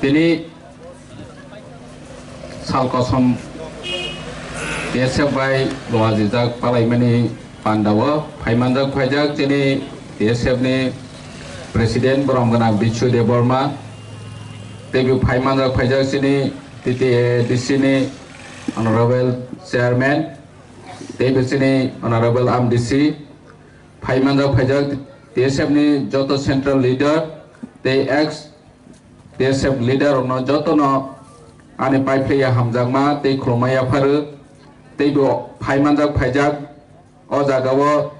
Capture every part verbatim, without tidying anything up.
Tini sal kosom T S F bai luajijak palaimani pandao phaimanjak phaijak chini T S F ni President borom gwnang Bichu Debbarma, teibo phaimanjak phaijak chini T T A D C ni Honorable Chairman, teibo chini Honorable M D C, phaimanjak phaijak T S F ni joto Central Leader tei ex T S F leader rokno jotono ani paiphlaiya hamjakma tei khulumma yapharo. Teibo phaimanjak phaijak o jagao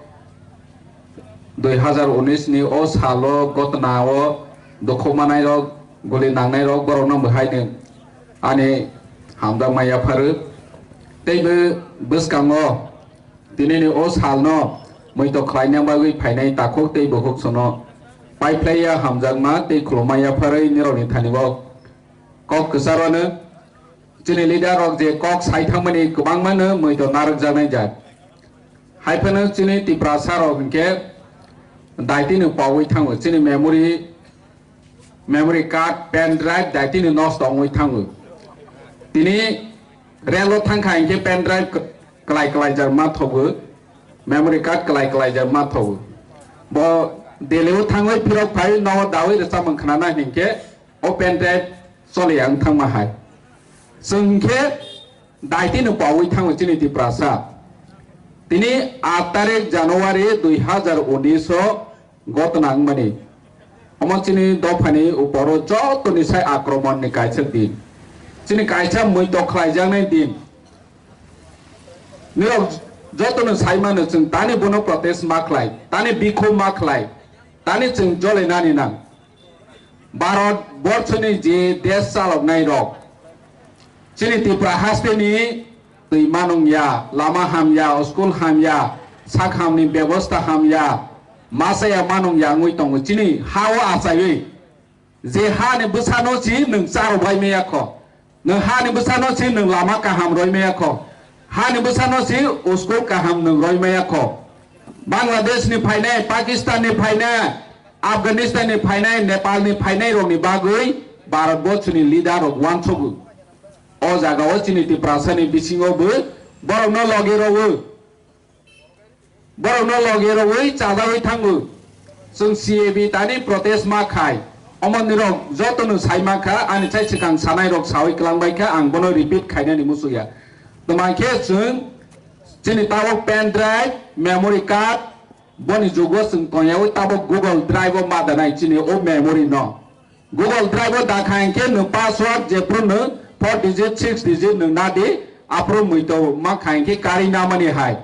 dui hazar unis ni o salo gotnao dukhu manairok, guli nangnairok borokno bo haino ani hamjakma yapharo. Teibo bwskango tinini o salno muitok khlaina bagwi phainai takhuk tei bukhuk sono paiphlaiya hamjakma tei khulumma yapharwi nirokni thani o kok kwcharo no. Chini leader rok je kok sai thangmani kwbangma no muitok narwkjaknai jat. Hai phano chini Tiprasa rok hinkhe daitino paui thango, chini memory, memory card, pen drive daitino nosto wngwi thango. Tini relo thangkha hinkhe pen drive kwlai kwlaijak ma thogo, memory card kwlai kwlaijak ma thogo. Bo Delhi o thangwi phirok phai nogo dawi rwchapmung khnana hinkhe o pen drive choliya wng thangma hai. Chwng hinkhe daitino paui thango chini Tiprasa. Tini aat tarik January dui hazar unis o gotna wngmani. Omo chini dophani uporo jotoni sai akromonni kaisa din. Chini kaisa muitok khlaijaknai din. Nirok jotono sai mano chwng tani bono protest ma khlai, tani bikhum ma khlai, tani chwng jolenani nang. Bharat borchoni je desh chaloknai rok, chini Tipra hasteni twi manung ya, lama ham ya, school ham ya, sak hamni bebosta ham ya, masa ya manung ya wngwi tongo. Chini ha-o achaiwi je hani bwsano si nwng cha rwbai maya kho, nwng hani bwsano si nwng lama kaham roi maya kho, hani bwsano si school kaham nwng roi maya kho. Bangladesh ni phainai, Pakistan ni phainai, Afghanistan ni phainai, Nepal ni phainai rokni bagwi Bharat borchoni leader rok uansogo. O jaga o chini Tiprasa ni bisingo bo borokno logi rwo. Borokno logi rwi chajawi thango. Chwng C A B tani protest ma khai. Omo nirok jotono sai mankha, ani chai swkang sanai rok sawi kwlangbai kha, ang bono repeat khainani muchukya. Tma khe chwng chini tabok pen drive, memory card, boni jugo chwng tongyawi tabok Google Drive o ma danai chini o memory no. Google Drive o dakha hinkhe nwng password jephru nwng four digit, six digit nwng nadi, aphuru muitok ma kha hinkhe kari namani hai.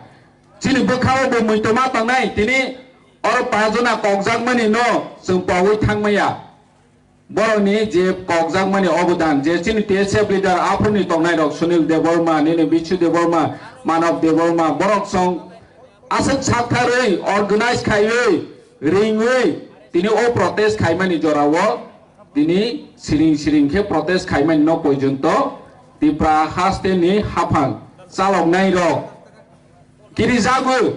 Chini bwkhao bo muitok ma tongnai, tini oro pajona kokjakmani no chwng pogwi thangmaya. Borokni je kokjakmani obodan, je chini T S F leader aphuruni tongnai rok Sunil Debbarma, nini Bichu Debbarma, Manav Debbarma, borok song aswk saktharwi, organize khaiwi, ringwi, tini o protest khaimani jorao tini siring siring khe protest khaimani no porjonto Tipra hasteni haphang chaloknai rok kirijago.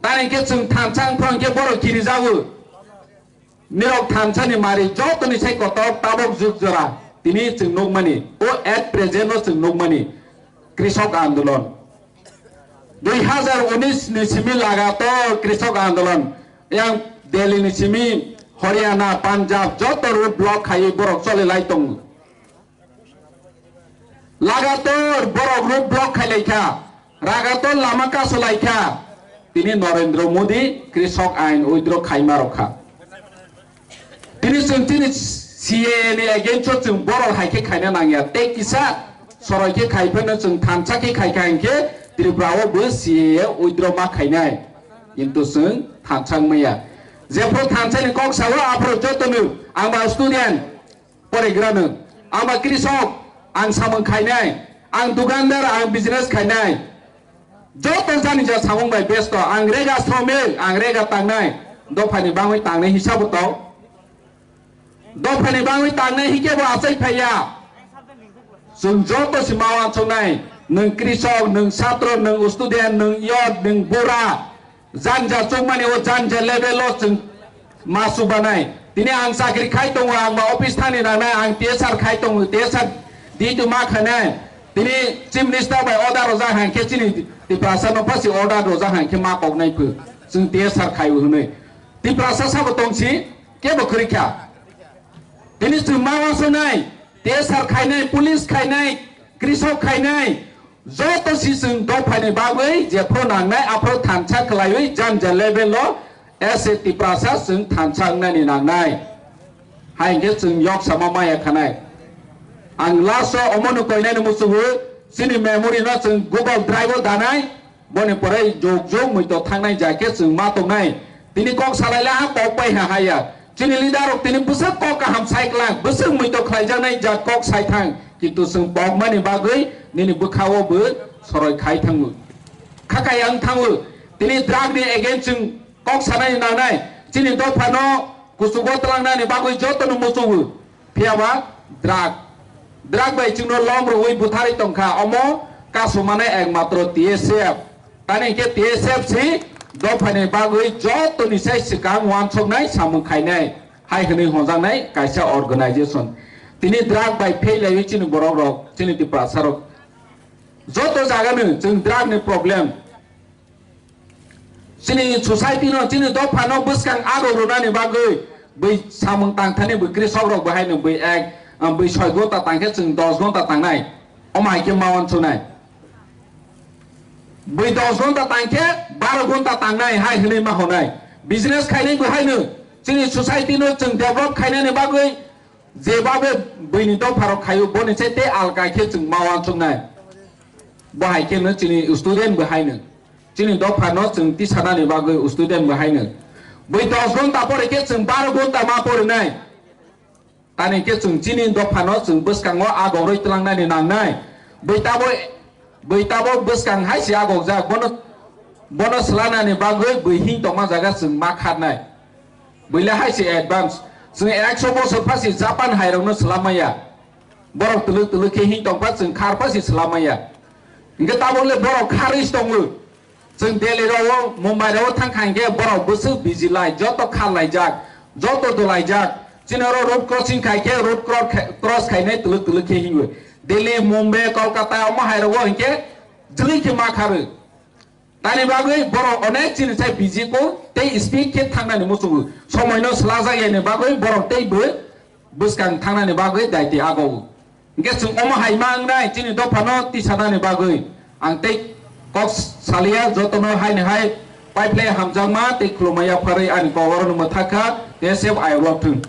Tani khe chwng thansa wngphru hinkhe borok kirijago. Nirok thansani mari jotoni sai kotor tabok juk jora tini chwng nukmani, o at present o chwng nukmani krisok andolon. Dui hazar unis ni simi lagator krisok andolon, yang Delhi ni simi Haryana, Punjab joto road block khaiwi borok choli lai tongo. Lagator borok road block khai lai kha, lagator lama kaso lai kha. Tini Narendra Modi krisok ain withdraw khaima rok kha. Tini chwng tini C A A ni against o chwng borok hai khe khaina nangya. Tei kisa soroi khe khai phano chwng thansa khe khai kha hinkhe Tripura o bo C A A withdraw ma khainai. Kintu chwng thansa wngmaya. Jephru thansa ni kok sao aphru jotono ang ba student, porigrano, ang ba krisok, ang samung khainai, ang dukandar, ang business khainai. Joto jani ja samung bai besto, ang rega sromik, ang rega tangnai, dophani bangwi tangnai hisabo to. Dophani bangwi tangnai hikhe bo achai phaiya. Chwng joto si ma uansuknai, nwng krisok, nwng satro, nwng student, nwng youth, nwng bura, janja chukmani o janja level o chwng ma chubanai. Tini ang chakri khai tongo, ang ba office thani nangnai, ang T S R khai tongo, T S R di tu ma khanai. Tini Chief Minister bai order rojak hang khe chini Tiprasa no phasi order rojak hang khe ma kok nai phu. Chwng T S R khai hwnwi. Tiprasa sabo tongsi kebo khri kha. Tini chwng ma wansonai, T S R khainai, police khainai, krisok khainai, joto si chwng dophaini bagwi jephru nangnai, aphru thansa khlaiwi janja level o as a Tiprasa chwng thansa wngnani nangnai. Hai hwnkhe chwng yok sama maya khanai. Ang last o omono koinani muchungo chini memory no chwng Google Drive o danai. Boni pore jog jog muito thangnai ja khe chwng ma tongnai. Tini kok salai la ha kok bai ha haya. Chini leader rok tini bwswk kok kaham sai klang, bwswk muito khlaijaknai ja kok sai thang. Kintu chwng pokmani bagwi nini bwkha o bo soroi khai thango. Khakai ang thango. Tini drug ni against chwng kok sanai nangnai. Chini dopha no kuchugo tlangnani bagwi joto no muchungo. Phiya ba drug, drug bai chwngno lom rwui butharwi tongkha, omo kasumani ekmatro T S F. Tani hwnkhe T S F si dophani bagwi jotoni sai swkang uansuknai samung khainai hai hwnwi hwnjaknai kaisa organization. Tini drug bai fail laiwi chini borok rok, chini Tiprasa rok joto jagano chwng drug ni problem. Chini society no, chini dopha no bwskang ago rwnani bagwi bwi samung tangthani bwi krisok rok bwhaino bwi ek, ah, bwi soi gonta tangkhe chwng dos gonta tangnai. Omo hai khe ma uansuknai. Bwi dos gonta tangkhe baro gonta tangnai hai hwnwi ma honai. Business khainai bwhaino chini society no chwng develop khainani bagwi Jeba be bwini dopharok khaio, boni se tei alka khe chwng ma uansuknai. Bo hai kheno chini student bo haino. Chini dophano chwng tisanani bagwi student bo haino. Bwi dos gonta pore khe chwng baro gonta ma porinai. Tani khe chwng chini dophano chwng bwskango agorwi tlangnani nangnai. Bwi tabo Bwi tabok bwskang hai se agokjak, bono, bono swlanani bagwi bwi hing tongma jaga chwng ma kharnai. Bwile hai se advance. Chwng ekso bosor phasi Japan hairokno swlam maya. Borok twlwk twlwk khe hing tongkha, chwng khar phasi swlam maya. Hinkhe tabokle borok kharwi se tongo. Chwng Delhi rao, Mumbai rao thang kha hinkhe borok bwswk busy lai, joto khar laijak, joto dolaijak. Chini oro road crossing khai khe road cro-, cross khainai twlwk twlwk khe hinwi. Delhi, Mumbai, Kolkata omo hai rogo hinkhe jwlwi khe ma kharwi. Tani bagwi borok onek chini sai busy ko tei speed khe thangnani muchungo. Somoino swlajak yani bagwi borok tei bo bwskang thangnani bagwi daiti ago. Hinkhe chwng omo hai ma wngnai chini dophano tisanani bagwi. Ang tei kok salia jotono haini hai pipeline hamjakma tei khulumma yapharwi ani kok orono mwthakha, T S F ayok lok thung.